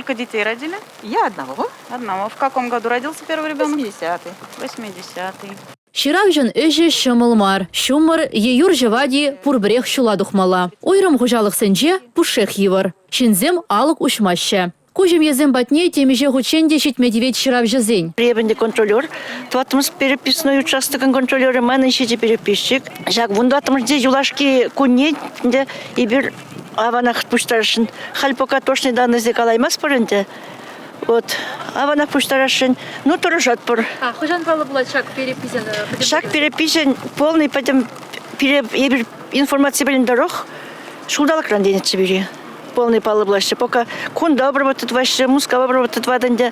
Сколько детей родили? Я одного. Одного. В каком году родился первый ребенок? 80-й. 80-й. Ҫыравҫӑн ӗҫӗ ҫӑмӑл мар. Ҫумӑр е юр ҫӑвать-и, пурпӗрех ҫула тухмалла. Уйрӑм хуҫалӑхсенче пушшех йывӑр. Ҫынсем алӑк уҫмаҫҫӗ. Ку ҫемьесем патне темиҫе хутчен те ҫитме тивет ҫыравҫӑсен. Эпӗ ӗнтӗ контролер, тӑваттӑмӗш переписной участокӑн контролерӗ, манӑн ҫичӗ переписчик. Ҫак вунтӑваттӑмӗшӗнче юлашки кунне ӗнтӗ эпир аванах пуҫтарасшӑн. Халь пока точный даннӑйсене калаймастпӑр ӗнтӗ. Вот, аванах пуҫтарасшӑн. Ну, тӑрӑшатпӑр. А хӑҫан паллӑ пулать ҫак переписӗн? Ҫак переписӗн полный пӗтӗм пире эпир информаци пӗлнӗ тӑрӑх ҫулталӑкран тенӗччӗ пире. Полный паллӑ пулаҫҫӗ. Пока кунта обработка тӑваҫҫӗ, Мускава обработка тӑвать ӗнтӗ.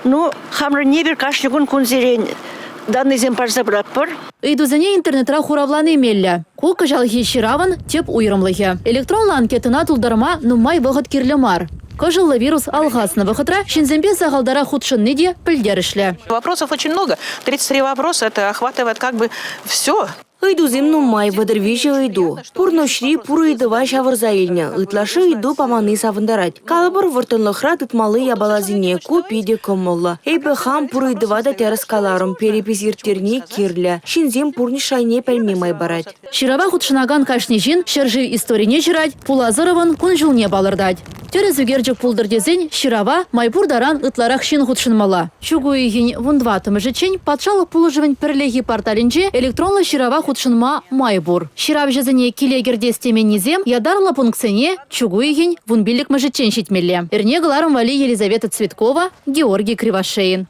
Ну, хамӑрӑнне эпир кашни кун кунсерен даннӑйсем парса пыратпӑр. Ыйтусене интернетра хуравлани меллӗ. Ку кӑҫалхи ҫыравӑн тӗп уйрӑмлӑхӗ. Электронлӑ анкетӑна тултарма нумай вӑхӑт кирлӗ мар. Кӑшӑллӑ вирус алхаснӑ вӑхӑтра ҫынсемпе сахалтарах хутшӑнни те пӗлтерӗшлӗ. Вопросов очень много. 33 вопроса это охватывает как бы все. Ыйтусем нумай, 33 ыйту. Пурнӑҫри пур ыйтӑва ҫавӑрса илнӗ. Ытлашши ыйту паманни савӑнтарать. Калӑпӑр, вӑрттӑнлӑхра тытмалли япаласене ку питӗ кӑмӑллӑ. Эпӗ хам пур ыйтӑва та тӗрӗс каларӑм, перепись ирттерни кирлӗ. Ҫынсем пурнӑҫ шайне пӗлме май парать. Ҫырава хутшӑнакан кашни ҫын ҫӗршыв историне ҫырать, пулас ӑрӑвӑн кун-ҫулне палӑртать. Тӗрӗс ӳкерчӗк пултӑр тесен ҫырава май пур таран ытларах ҫын хутшӑнмалла. Чӳк уйӑхӗн вунтӑваттӑмӗшӗччен патшалӑх пулӑшӑвӗн пӗрлехи порталӗнче электронлӑ ҫырава хутшӑнма май пур. Ҫыравҫӑсене киле кӗртес теменнисем ятарлӑ пунктсене чӳк уйӑхӗн вунпиллӗкмӗшӗччен ҫитмелле. Эрне кӑларӑм валли Елизавета Цветкова, Георгий Кривошеин.